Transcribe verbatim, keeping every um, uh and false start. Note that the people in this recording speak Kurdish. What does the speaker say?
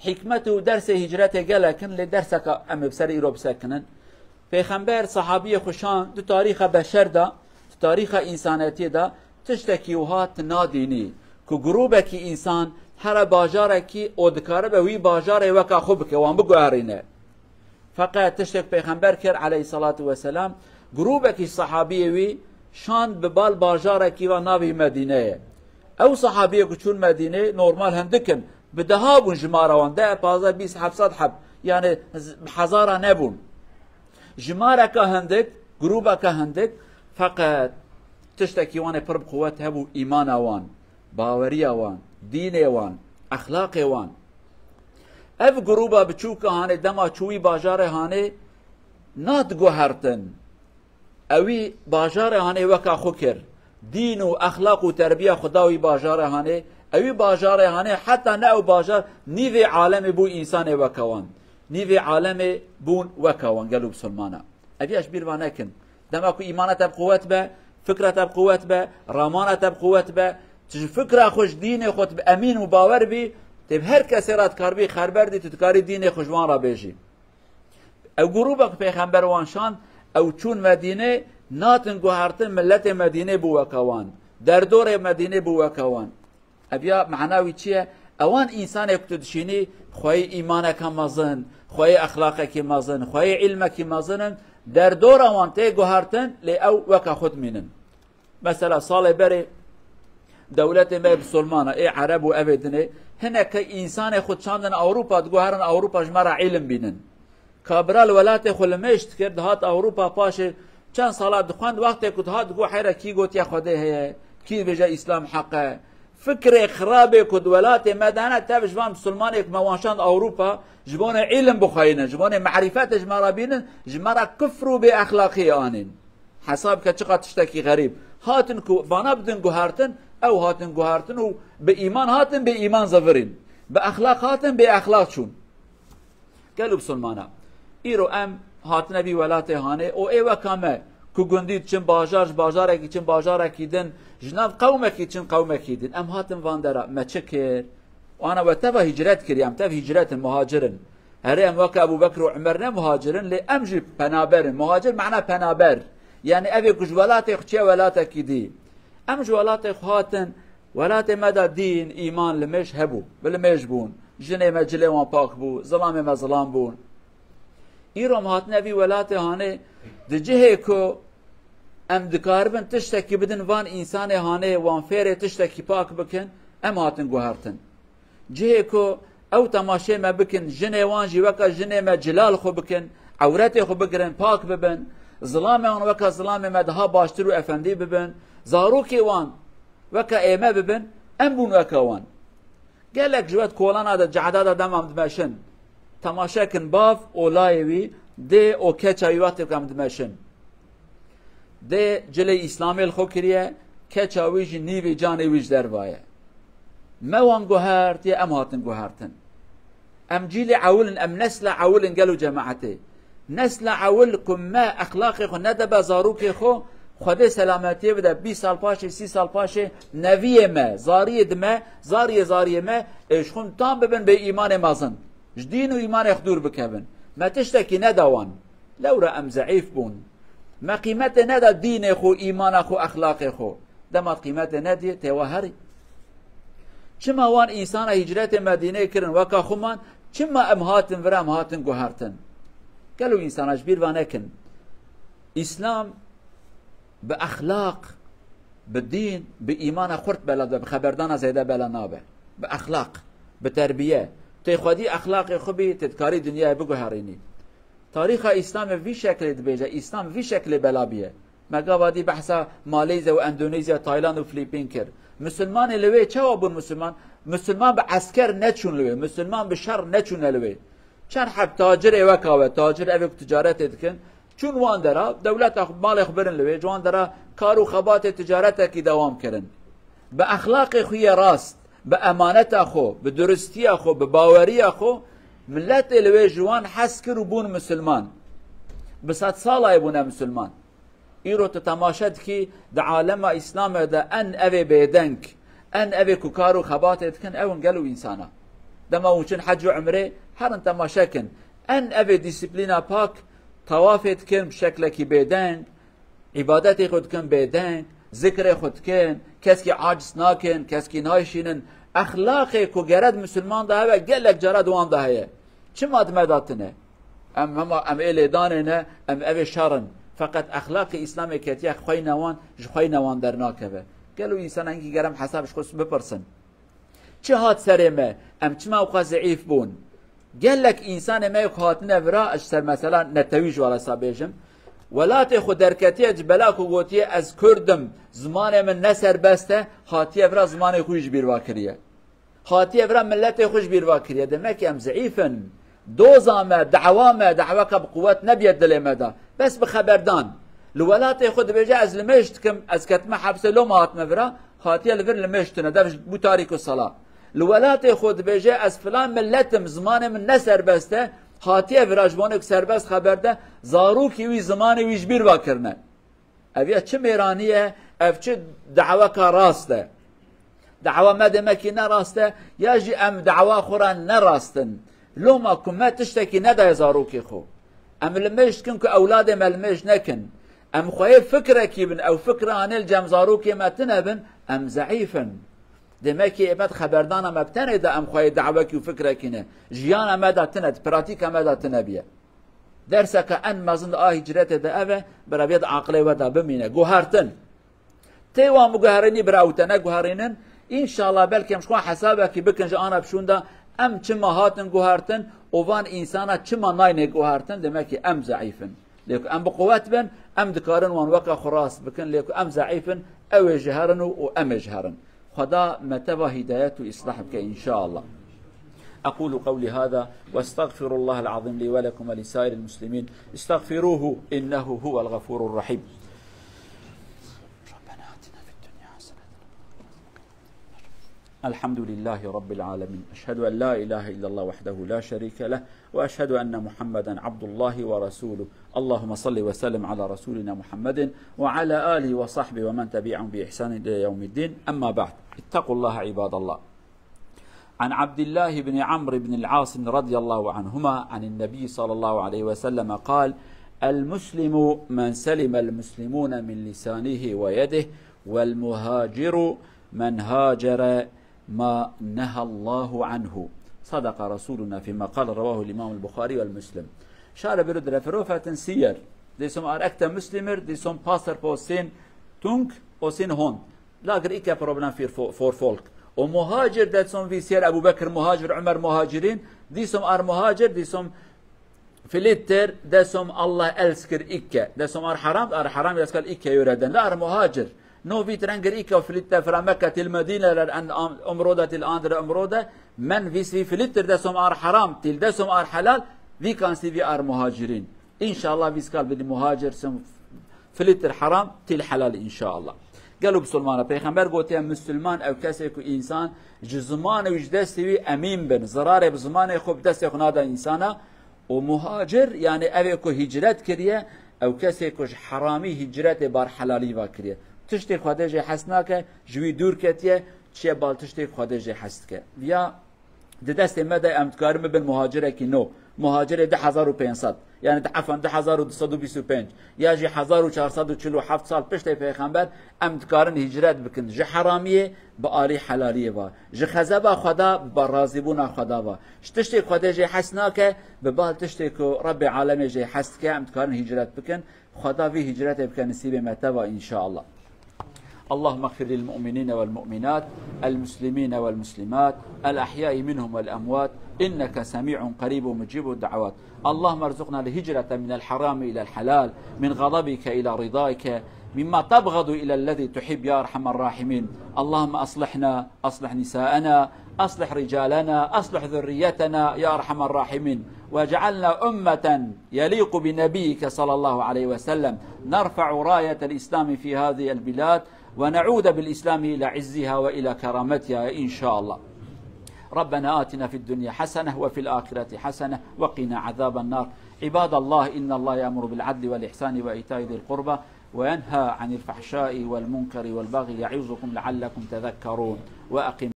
Hikmet û dersê hicretê gelek in, lê derseka em ê bi ser îro bisekinin. Pêxember sahabiyê xwe şand di tarîxa beşer de, di tarîxa însanetiyê de tiştekî wiha tu nadînî ku grûbekî însan here bajarekî û dikaribe wî bajarê weka xwe bike, wan biguherîne. Feqet tiştek Pêxember kir aleyhissalatu vesselam, grûbekî sahabiyê wî şand bi bal bajarekî ve navê Medîneyê. Ew sahabiyê ku çûn Medînê normal hindik in, bi deha bûn jimara wan, deh, pazdeh, bîst, heft sed heb, yani z-, bi hezara nebûn. Jimareke hindik, grûbeke hindik, feqet tiştekî wan ê pir bi quwet hebû, îmana wan, baweriya wan, dînê wan, exlaqê wan. Ev grûba biçûka hanê dema çû wî bajarê hanê nat guhertin. Ewî bajarê hanê weka xwe kir. Dîn û exlaq û terbiya xwe da wî bajarê hanê. Ewî bajarê hanê heta ne ew bajar nîvê alemê bû însanê weka wan. Nîvê alemê bûn weka wan gelo bisilmana. Ev ya ji bîr va nekin. Dema ku îmana te bi quwet be, fikra te bi quwet be, ramana te bi quwet be, tu ji fikra xwe, ji dînê xwe tu bi emîn û bawer bî, tê bi her kesê re dikaribî xerber dî, tu dikarî dînê xwe ji wan re bêjî. Ew grûba ku Pêxember wan şand, ew çûn Medînê, natin guhertin miletê Medînê bû weke wan. Derdorê Medînê bû weke wan. Ev ya mana wî çi ye? Ewan însanê ku tu dişînî, xweyî îmaneke mezin, xweyî exlaqekî mezin, xweyî îlmekî mezin in, derdora wan tê guhertin, lê ew weke xwe dimînin. Mesela salê berê dewletê me bisilmana, ê Ereb û evê dinê, hineke însanê xwe çandin Ewropa, diguherin Ewropa ji me re îlim bînin. Kabira li welatê xwe li mêj dikir, dihat Ewropa paşê çend sala dixwend, wextê ku dihat digot heyre kî gotiye Xwedê heye, kî dibêje Îslam heq e. Fikrê xirabê ku di welatê me de hene, tev ji van misilmanê ku me wan şand Ewropa, ji bo ne îlim bixweynin, ji bo ne merîfetê ji me re bînin, ji me re kufr û bêexlaqiyê anîn. Hesab ke çiqa tiştekî xerîb. Hatin ku vana bidin guhertin, ew hatin guhertin û bi îman hatin, bê îman zivirîn. Bi exlaq hatin, bê exlaq çûn. Gelo bisilmana. Îro em hatine vî welatê hanê û ê weka me ku gundî diçin bajar, ji bajarekî çin bajarekî din, ji nav qewmekî çin qewmekî din. Em hatin van dera, me çi kir? Ana we teva hicret kiriye, em tev hicret in, muhacir in. Herê em weke Ebû Bekr û Umer ne muhacir in, lê em jî penaber in. Muhacir mana penaber. Yani evê ku ji welatê xwe çiye welatekî dî. Em ji welatê xwe hatin, welatê me de dîn, îman li mêj hebû, bi li mêj bûn. Jinê me cilê wan pak bû, zilamê me zilam bûn. Îro em hatine vî welatê hanê, di cihê ku em dikaribin tiştekî bidin van însanê hanê, wan fêrê tiştekî pak bikin, em hatin guhertin. Cihê ku ew temaşê me bikin, jinê wan jî weke jinê me cilal xwe bikin, ewretê xwe bigirin, pak bibin, zilamê wan weke zilamê me daha baştir û efendî bibin, zarokê wan weke ê me bibin, em bûn weke wan. Gelek ji we di kolana de, cehda de dema em dimeşin. Temaşe kin, bav û layê wî, dê û keça wî wextê ku em dimeşin. Dê cilê Îslamê li xwe kiriye, keça wî jî nîvê canê wî ji derve ye. Me wan guhertiye, em hatin guhertin. Em cîlê ewil in, em nesla ewil in gelo cemaetê. Nesla ewil ku me exlaqê xwe nedibe zarokê xwe, Xwedê selametiyê bide, bîst sal paşê, sî sal paşê, neviyê me, zariyê di me, zariyê zariyê me, ê ji xwe tam bibin bê îmanê mezin. Ji dîn û îmanê xwe dûr bikevin. Me tiştekî neda wan. Lewra em zeîf bûn. Me qîmetê neda dînê xwe, îmana xwe, exlaqê xwe. Dema qîmetê nedî, tê we herî. Çima wan însana hicretê Medîneyê kirin, weka xwe man, çima em hatin vir, em hatin guhertin? Gelo însana ji bîr va nekin. Îslam bi exlaq, bi dîn, bi îmana xurt bela dibe, bi xeberdana zêde bela nabe. Bi exlaq, bi terbiye. Tê xwedî exlaqê xwe bî, tê dikarî dinyayê biguherînî. Tarîxa Îslamê vî şeklê dibêje, Îslam vî şeklê bela bûye. Me gava dî behsa Malêzya û Endonezya, Tayland û Filîpîn kir. Misilmanê li wê çawa bûn misilman? Misilman bi esker neçûn li wê, misilman bi şer neçûne li wê. Çend heb tacirê weka we, tacir evê ku ticaretê dikin, çûn wan dera, dewleta xwe, malê xwe birin li wê, ji wan dera kar û xebatê ticaretekî dewam kirin. Bi exlaqê xwe yê rast, bi emaneta xwe, bi duristiya xwe, bi baweriya xwe, miletê li wê ji wan hez kir û bûn misilman. Bi sedsalayê bûne misilman. Îro tu temaşe dikî, di alema Îslamê de en evê bêdeng, en evê ku kar û xebatê dikin, ew in gelo însana. Dema hûn çin hec û umrê, herin temaşe kin. En evê dîsiplîna pak, tawafê dikin bi şeklekî bêdeng, îbadetê xwe dikin bêdeng, zikrê xwe dikin, keskî aciz nakin, keskî nayşînin. Exlaqê ku gere di misilman de hebe, gelek cara di wan de heye. Çima di me de tine? Em hema, em ê lêdanê ne, em evê şer in. Feqet exlaqê Îslamê ketiye xweyne wan, ji xweyne wan dernakeve. Gelo însan hingî gerem hesab ji xwe bipirsin. Çi hat serê me? Em çima weka zeîf bûn? Gelek însanê me ku hatine vira, ez ji ser mesela netewî ji wala sa bêjim. Welatê xwe derketiye ji bela ku gotiye, "Ez Kurd im, zimanê min ne serbest e", hatiye vira zimanê xwe ji bîr va kiriye. Hatiye vira miletê xwe ji bîr va kiriye. Demek ki em zeîf in. Doza me, dawa me, daweka bi quwet nebiye dilê me de. Bes bi xeberdan. Li welatê xwe dibêje, "Ez limêj dikim, ez ketime hepsê, loma hatime vira", hatiye li vir limêj tune, dev bû tarîk û sala. Li welatê xwe dibêje, "Ez filan milet im, zimanê min ne serbest e", hatiye vira ji bo ku serbest xeber de, zarokî wî zimanê wî ji bîr va kirine. Ev ya çi mêranî ye, ev çi daweka rast e? Dawa me demekî ne rast e, ya jî em dawa xwe re ne rast in. Loma ku me tiştekî nedaye zarokê xwe. Em limêj dikin ku ewladê me limêj nekin. Em xweyê fikrekî bin, ew fikra anê li cem zarokê me tine bin, em zeîf in. Demekî êmet xeberdana me bi tenê de em xweyê dawekî û fikrekî ne. Jiyana me de tine, di pratîka me de tine biye. Derseke en mezin di a hicretê de ev e, bi reviyet aqilê we de bimîne. Guhertin. Tê wan biguherînî bira ew te neguherînin. Înşallah belkî em ji xwe hesabekî bikin ji ana bi şûn de em çima hatin guhertin û van însana çima nayne guhertin, demek ki em zeîf in. Lê ku em bi quwet bin, em dikarin wan weke xwe rast bikin. Lê ku em zeîf in, ew ê ji herin û, û em ê ji herin. Xweda me teva hidayet û îslah bike înşallah. أقول قولي هذا وأستغفر الله العظيم لي ولكم ولسائر المسلمين. استغفروه إنه هو الغفور الرحيم. ربنا آتنا في الدنيا حسنة. الحمد لله رب العالمين. أشهد أن لا إله إلا الله وحده لا شريك له، وأشهد أن محمدا عبد الله ورسوله. اللهم صل وسلم على رسولنا محمد وعلى آله وصحبه ومن تبعهم بإحسان إلى يوم الدين. أما بعد. اتقوا الله عباد الله. عن عبد الله بن عمرو بن العاص رضي الله عنهما عن النبي صلى الله عليه وسلم قال: "المسلم من سلم المسلمون من لسانه ويده، والمهاجر من هاجر ما نهى الله عنه." صدق رسولنا فيما قال، رواه الإمام البخاري والمسلم. Şare biro dire firofetin siyer. Disom ar ekte Müslimir, disom passer po sin tung o sin hon. Lager ikke problem für fo-, for folk. O muhacir, det som vi ser Abu Bekr muhacir, Ömer muhacirin, disom ar muhacir, disom filitter, det som Allah elsker ikke. Det som ar haram, ar haram elsker ikke yöreden. La ar muhacir. No vi trenger ikke og filitter fra Mekka til Medina, eller en am-, område til andre område. Men hvis vi filitter det som er haram, til det som er halal, vi kan si vi er muhacirin. Înşallah vi skal bidî muhacir, som filitter haram, til halal înşallah. Gelo bisilmana, Peyxember gotiye, Müslüman ew kesê ku însan ji zimanê wî ji destê wî emîn bin. Zirarê bi zimanê xwe bi destê xwe nada însana. Û muhacir, yani evê ku hicret kiriye, ew kesê ku ji heramî hicretê bar helalî va kiriye. Tiştê Xwedê jê hes nake, ji wî dûr ketiye, çiye bal tiştê Xwedê jê hes dike. Ya di destê me de em dikarin bibin muhacirekî nû. Muhacirê du hezar û pênc sed. Yani di efan du hezar û du sed û bîst û pênc. Ya jî hezar û çar sed û çil û heft sal piştê Peyxember em dikarin hicret bikin. Ji heramiyê bi alî helaliyê ve. Ji xezeba Xweda bi razîbûna Xweda ve. Ji tiştê Xwedê jê hes nake, bi bal tiştê ku Rebbê alemê jê hes dike, em dikarin hicret bikin. Xweda vî hicretê bike nisîbê me teva înşallah. اللهم اغفر للمؤمنين والمؤمنات، المسلمين والمسلمات، الأحياء منهم والأموات، إنك سميع قريب مجيب الدعوات. اللهم ارزقنا الهجرة من الحرام إلى الحلال، من غضبك إلى رضاك، مما تبغض إلى الذي تحب يا أرحم الراحمين. اللهم أصلحنا، أصلح نساءنا، أصلح رجالنا، أصلح ذريتنا يا أرحم الراحمين، واجعلنا أمة يليق بنبيك صلى الله عليه وسلم، نرفع راية الإسلام في هذه البلاد، ونعود بالإسلام إلى عزها وإلى كرامتها إن شاء الله. ربنا آتنا في الدنيا حسنة وفي الآخرة حسنة وقنا عذاب النار. عباد الله، إن الله يأمر بالعدل والإحسان وإيتاء ذي القربى وينهى عن الفحشاء والمنكر والبغي يعظكم لعلكم تذكرون. وأقم